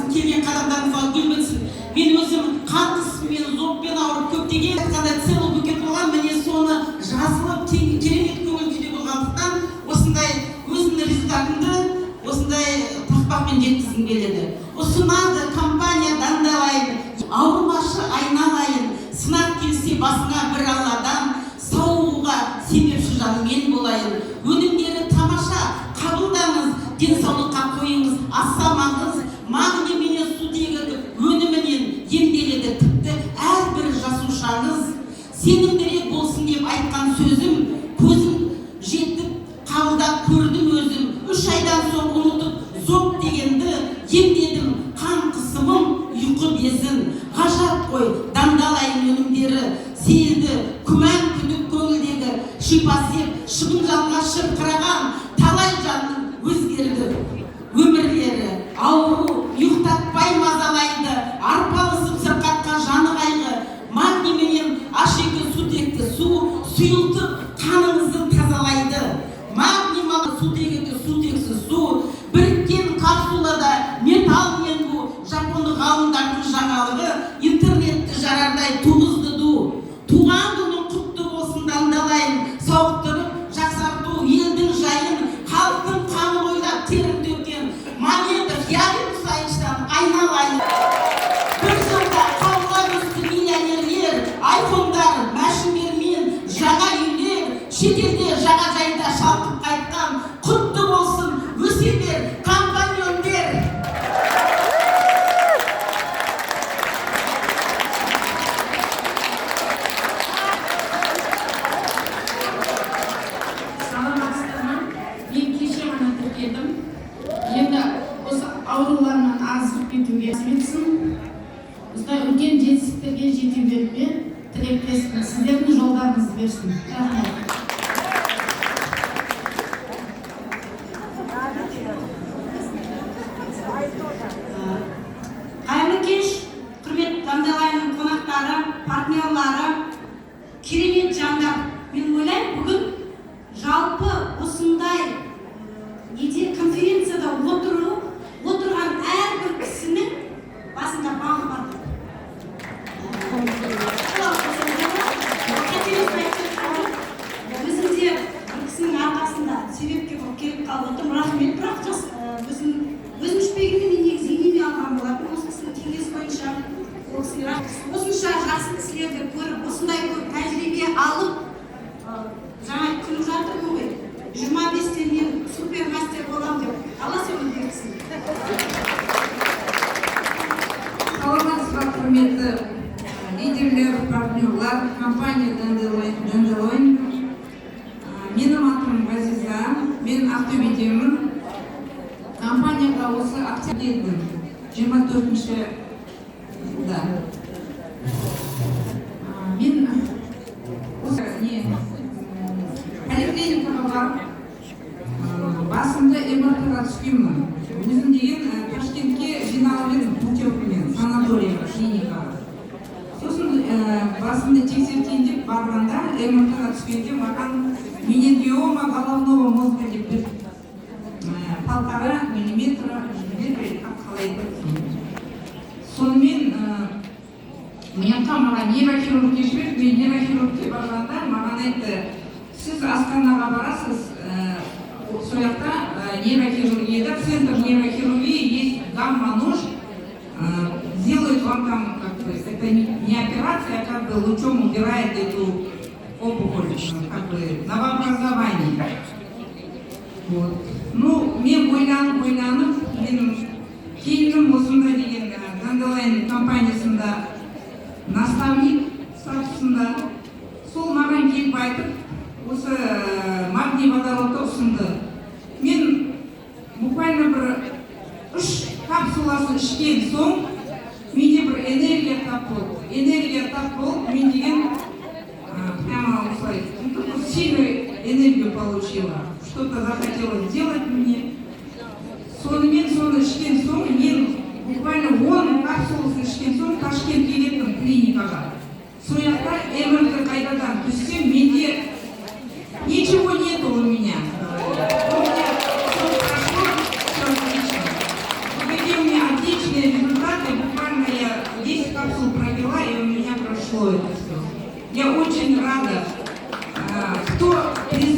бітсін, келген қадамдарыңызға гүл бітсін. Мен өзім қан қысыммен, зобпен ауырып, көптеген айтқандай целый букет болған, міне, соны жазылып, керемет көңіл күйде болғандықтан, осындай өзімнің результатымды осындай тақпақпен жеткізгім келеді. Ұсынады компания Dandelion. Ауырмашы, айналайын, сынақ келсе басыңа, бір Алладан сауығуға себепші жан мен болайын. Өнімдері тамаша, қабылдаңыз, денсаулыққа қойыңыз аса маңыз. Магний менен сутегі өнімінен емделеді тіпті әрбір жасушаңыз. Сенімдірек болсын деп айтқан сөзім, көзім жетіп қабылдап көрдім өзім. 3 айдан соң ұмытып зоб дегенді, емдедім қан қысымын, ұйқы безін. Ғажап қой Dandelion өнімдері, сейілді күмән, күдік көңілдегі. Шипа сеп, шыбын жанға шырқыраған, талай жанның өзгерді өмірлері. Ауру ұйықтатпай мазалайды, арпалысып сырқатқа жаны қайғы. Магний менен H2 сутекті су сұйылтып, қаныңызды тазалайды. Магний, сутегі, сутексіз су біріккен капсулада металл мен бу жапондық ғалымдардың жаңалығы интернетті жарардай туғызды ду. Туған күнің құтты болсын, Dandelion! Сауықтырып, жақсарту елдің жайын, халықтың қамын ойлап терін төккен Мамедов Явер Мұсаевичтан айналайын. Бір жылда қаулап өсті миллионерлер, айфондар, мәшіндер мен жаңа үйлер, шетелде жағажайда шалқып қайтқан. Құтты болсын, өсе бер, компаньондер! Саламатсыздар ма? Мен кеше ғана тіркелдім. Енді осы ауруларымнан азып кетуге нәсіп етсін. Осындай үлкен жетістіктерге жете беруге тілектеспін. Сіздердің жолдарыңызды берсін. Рахмет. Қайырлы кеш, құрметті Dandelionның қонақтары, партнерлары, керемет жандар! Мен ойлаймын, бүгін жалпы осындай неде, конференцияда отырған әрбір кісінің басында бағы бар деп. Қателеспей айтып жатқаным, өзім де бір кісінің арқасында себепкер болып келіп қалып отырмын. Рахмет. Бірақ жас өзім ішпегенде, мен негізі инеме алған болатынмын осы кісінің кеңесі бойынша. Ол кісіге рахмет. Осынша жақсы кісілерді көріп, осындай көп тәжірибе алып, жаңа күліп жатырмын ғой, 25-те мен супер мастер боламын деп. Алла соны берсін. Саламатсыз ба, құрметті лидерлер, партнерлар, компания Dandelion! Менің атым Ғазиза, мен Ақтөбеденмін. Компанияға осы октябрь келдім, 24-ші жылда. Мен осы не поликлиникаға барып, басымды МРТ-ға түскенмін. Өзім деген Ташкентке жиналып едім путевкамен, санаторийға, клиникаға. Сосын басымды тексертейін деп барғанда, МРТ-ға түскенде маған менингиома головного мозга деп берді. 1,5 миллиметра, миллиметр или как, қалай айтады. Сонымен мына маған нейрохирургке жіберді. Мен нейрохирургке барғанда маған айтты: «Сіз Астанаға барасыз, сол жақта нейрохирургияда, центр нейрохирургии, есть гамма-нож, сделают вам там, как бы, это не операция, а как бы лучом убирает эту опухоль, как бы новообразование». Вот. Ну, мен ойланып, ойланып, менің келінім осында деген Dandelion компаниясында наставник статусында, сол маған келіп айтып, осы магний водородты ұсынды. Мен буквально бір үш капсуласын ішкен соң менде бір энергия тап болды. Энергия тап болып, мен деген прямо осылай, ну, такую сильную энергию получила. Что-то захотелось сделать мне. Сонымен соны ішкен соң, мен буквально 10 капсуласын ішкен соң Ташкентке кеттім клиникаға. Сол жақта МРТ қайтадан түссем, менде ничего нету у меня. У меня все прошло, все отлично. Вот такие у меня отличные. Положительные результаты, буквально я 10 капсул пропила, и у меня прошло это все. Я очень рада. Кто присутствует